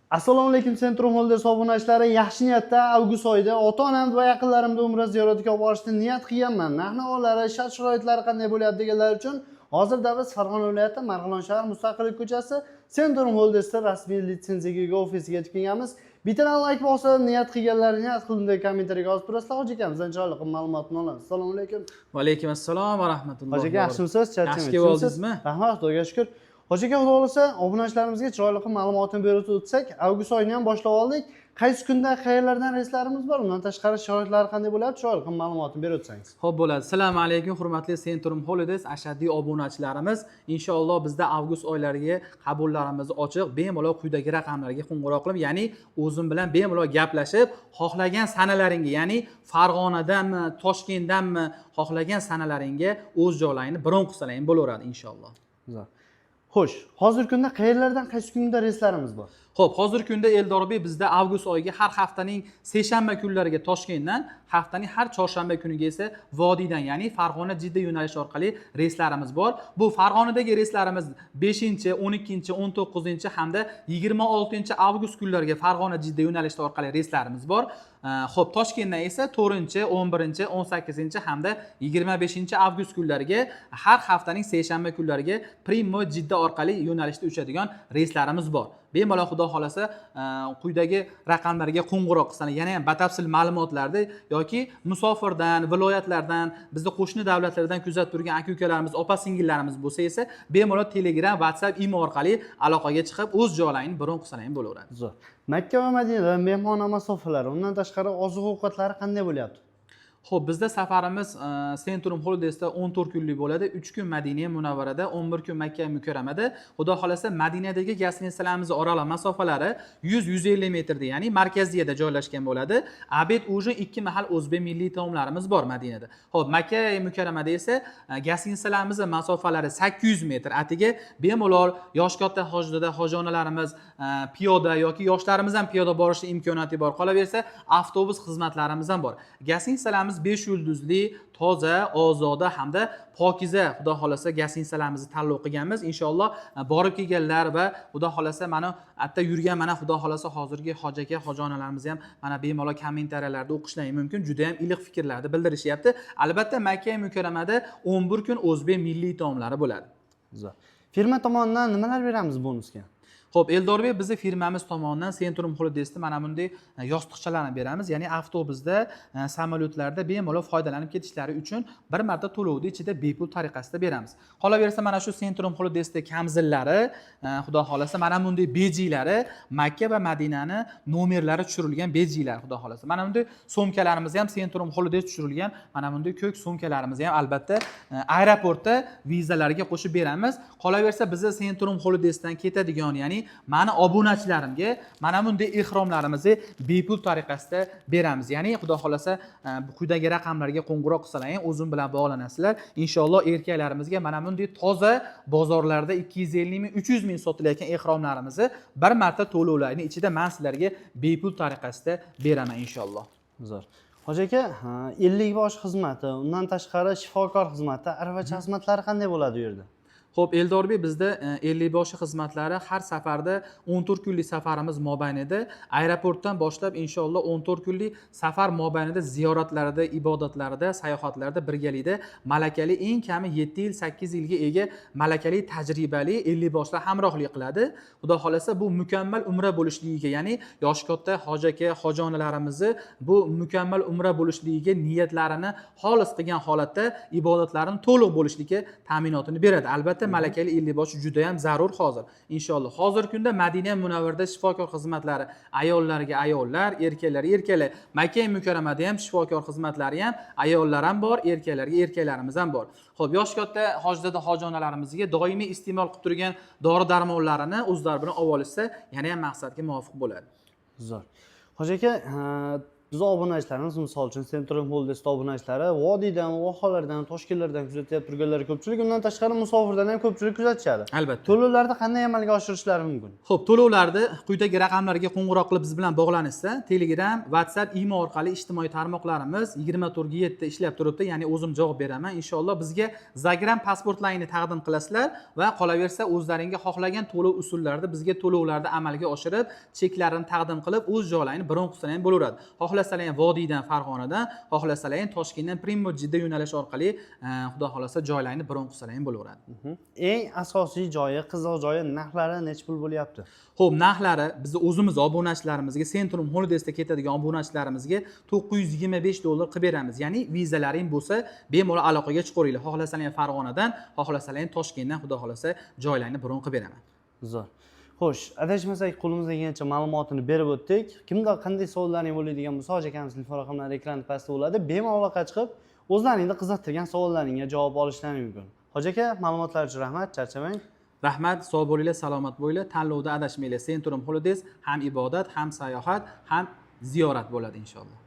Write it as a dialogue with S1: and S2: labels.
S1: Assalomu alaykum, Centrum Holidays obunachilari. Yaxshi niyatda avgust oyida ota onam va yaqinlarimni umra ziyoratiga olib borishni niyat qilganman. Narx navolari, shart sharoitlari qanday bo'lyapti deganlar uchun hozirda biz Farg'ona viloyati, Marg'ilon shahar, Mustaqillik ko'chasi, Centrum Holidaysda rasmiy litsenziyaga ega ofisiga yetib kelganmiz. Bittadan layk bosib, niyat qilganlar "Niyat qildim" deb kommentariyga yozib turasizlar. Hoji akamizdan chiroyli qilib ma'lumotni olamiz. Assalomu alaykum.
S2: Va alaykum assalom va rahmatullohi.
S1: Hoji aka, yaxshimisiz?
S2: Yaxshi kelib oldingizmi?
S1: Rahmat, Xudoga shukur. Hoji aka, xudo xohlasa, obunachilarimizga chiroyli qilib ma'lumotini berib o'tsak, avgust oyini ham boshlab oldik. Qaysi kunda qayerlardan reyslarimiz bor? Undan tashqari sharoitlari qanday bo'lyapti? Chiroyli qilib ma'lumotini berib o'tsangiz.
S2: Xo'p, bo'ladi. Assalomu alaykum, hurmatli Centrum Holidays ashaddiy obunachilarimiz. Inshaalloh, bizda avgust oylariga qabullarimiz ochiq. Bemalol quyidagi raqamlarga qo'ng'iroq qilib, ya'ni o'zim bilan bemalol gaplashib, xohlagan sanalaringga, ya'ni Farg'onadanmi, Toshkentdanmi, xohlagan sanalaringga o'z joylaringni bron qilsalaring bo'laveradi, inshaalloh.
S1: Zo'r. Xo'sh, hozirgi kunda qayerlardan qaysi kunda reyslarimiz bor?
S2: Xo'p, hozirgi kunda, Eldorbek, bizda avgust oyiga har haftaning seshanba kunlariga Toshkentdan, haftaning har chorshanba kuniga esa vodiydan, ya'ni Farg'ona, Jidda yo'nalishi orqali reyslarimiz bor. Bu Farg'onadagi reyslarimiz 5, 12, 19 hamda 26 avgust kunlariga Farg'ona, Jidda yo'nalishi orqali reyslarimiz bor. Xo'p, Toshkentdan esa 4, 11, 18 hamda 25 avgust kunlariga har haftaning seshanba kunlariga прямой Jidda orqali yo'nalishda uchadigan reyslarimiz bor. Bemalol, xudo xohlasa, quyidagi raqamlarga qo'ng'iroq qilsangiz, yana ham batafsil ma'lumotlarni yoki musofirdan, viloyatlardan, bizni qo'shni davlatlardan kuzatib turgan aka ukalarimiz, opa singillarimiz bo'lsa esa, bemalol Telegram, WhatsApp, Imo orqali aloqaga chiqib, o'z joylaringni bron qilsalaring bo'laveradi.
S1: Zo'r. Makka va Madinada mehmonxona masofalari, undan tashqari oziq ovqatlari qanday bo'lyapti?
S2: Xo'p, bizda safarimiz Centrum Holidays'da 14 kunlik bo'ladi. 3 kun Madina Munavvarada, 11 kun Makka Mukarramada. Xudo xolasa, Madinadagi гостиница larimiz oraliq masofalari 100-150 metrda, ya'ni markaziyada joylashgan bo'ladi. Обед, ужин, ikki mahal o'zbek milliy taomlarimiz bor Madinada. Xo'p, Makka Mukarramada esa гостиница larimiz masofalari 800 metr. Atigi bemalol yosh katta hoji hoji onalarimiz piyoda yoki yoshlarimiz ham piyoda borishi imkoniyati bor. Qolaversa, avtobus xizmatlarimiz ham bor. Гостиница larimiz 5 yulduzli, toza, ozoda hamda pokiza, xudo xolasa, гостиница larimizni tanlov qilganmiz. Inshaalloh, borib kelganlar va xudo xolasa mana atta yurgan, mana xudo xolasa hozirgi hoji aka, hoji onalarimiz ham mana bemalol kommentariyalarda o'qishlari mumkin. Juda ham iliq fikrlarni bildirishyapti. Albatta, Makka Mukarramada 11 kun o'zbek milliy taomlari bo'ladi.
S1: Zo'r. Firma tomonidan nimalar beramiz bonusga?
S2: Xo'p, Eldorbek, bizni firmamiz tomonidan Centrum Holidays'da mana bunday yostiqchalarni beramiz, ya'ni avtobusda, samolyotlarda bemalol foydalanib ketishlari uchun bir marta to'lovni ichida bepul tariqasida beramiz. Qolaversa, mana shu Centrum Holidays'da kamzillari, xudo xohlasa, mana bunday bejilari, Makka va Madinani nomerlari tushirilgan bejilar, xudo xohlasa. Mana bunday sumkalarimiz ham Centrum Holidays tushirilgan, mana bunday ko'k sumkalarimizni ham albatta aeroportda vizalarga qo'shib beramiz. Qolaversa, bizni Centrum Holidays'dan ketadigan, ya'ni mani obunachilarimga mana bunday ehromlarimizni bepul tariqasida beramiz. Ya'ni xudo xohlasa, quyidagi raqamlarga qo'ng'iroq qilsalaring, o'zim bilan bog'lanasizlar. Inshaalloh, erkaklarimizga mana bunday toza, bozorlarda 250 ming, 300 ming sotilayotgan ehromlarimizni bir marta to'lovlarni ichida man sizlarga bepul tariqasida beraman, inshaalloh.
S1: Zo'r. Hoji aka, ha, ellikbosh xizmati, undan tashqari shifokor xizmati, aravacha xizmatlari qanday bo'ladi u yerda?
S2: Xo'p, Eldorbek, bizda ellikboshi xizmatlari har safarda 14 kunlik safarimiz mobaynida aeroportdan boshlab, inshaalloh, 14 kunlik safar mobaynida ziyoratlarda, ibodatlarda, sayohatlarda birgalikda malakali, eng kami 7 yil, 8 yilga ega malakali, tajribali ellikboshlar hamrohlik qiladi. Xudo xohlasa, bu mukammal umra bo'lishligiga, ya'ni yoshi katta hoji aka, hoji onalarimizni bu mukammal umra bo'lishligiga niyatlarini xolis qilgan holatda ibodatlarini to'liq bo'lishligiga ta'minotini beradi. Albatta, malakali ellikboshi juda ham zarur hozir. Inshaalloh, hozirgi kunda Madina Munavvarada shifokor xizmatlari ayollarga ayollar, erkaklarga erkaklar. Makka Mukarramada ham shifokor xizmatlari ham ayollar ham bor, erkaklarga erkaklarimiz ham bor. Xo'p, yoshi katta hojizoda, hoji onalarimizga doimiy iste'mol qilib turgan dori darmonlarini o'zlari bilan olib olishsa, yana ham maqsadga muvofiq bo'ladi.
S1: Zo'r. Hoji aka, ha, Biz obunachilarimiz, misol uchun, Centrum Holidays obunachilari vodiydan, vohalardan, Toshkentlardan kuzatib turganlar ko'pchilik, undan tashqari musofirdan ham ko'pchilik kuzatishadi.
S2: Albatta.
S1: To'lovlarni qanday amalga oshirishlari mumkin?
S2: Xo'p, to'lovlarni quyidagi raqamlarga qo'ng'iroq qilib biz bilan bog'lanishsa, Telegram, WhatsApp, Imo orqali ijtimoiy tarmoqlarimiz 24 ga 7 ishlab turibdi, ya'ni o'zim javob beraman. Inshaalloh bizga загран pasportlaringni taqdim qilasizlar va qolaversa o'zlaringga xohlagan to'lov usullarida bizga to'lovlarni amalga oshirib, cheklarini taqdim qilib, o'z joylarini bron qilsalar ham bo'laveradi. Xohlasalar ham vodiydan, Farg'onadan, xohlasalar ham Toshkentdan Primo Jidda yo'nalishi orqali xudo xohlasa joylarini bron qilsalar ham bo'laveradi.
S1: Eng asosiy joyi, qiziq joyi, narxlari nechi pul bo'lyapti?
S2: Xo'p, narxlari bizni o'zimiz obunachilarimizga, Centrum Holidaysda ketadigan obunachilarimizga 925 dollar qilib beramiz. Ya'ni vizalaring bo'lsa, bemalol aloqaga chiqaveringlar. Xohlasalar ham Farg'onadan, xohlasalar ham Toshkentdan, xudo xohlasa joylarni bron qilib beraman.
S1: Zo'r. Xo'sh, adashmasak, qo'limizdan kelgancha ma'lumotini berib o'tdik. Kimda qanday savollaring bo'ladigan bo'lsa, hoji akamiz telefon raqamlari ekranda pastda bo'ladi. Bemalol aloqa chiqib, o'zlaringni qiziqtirgan savollaringga javob olishlari mumkin. Hoji aka, ma'lumotlar uchun rahmat, charchamang.
S2: Rahmat, sog' bo'linglar, salomat bo'linglar. Tanlovda adashmanglar. Centrum Holidays ham ibodat, ham sayohat, ham ziyorat bo'ladi inshaalloh.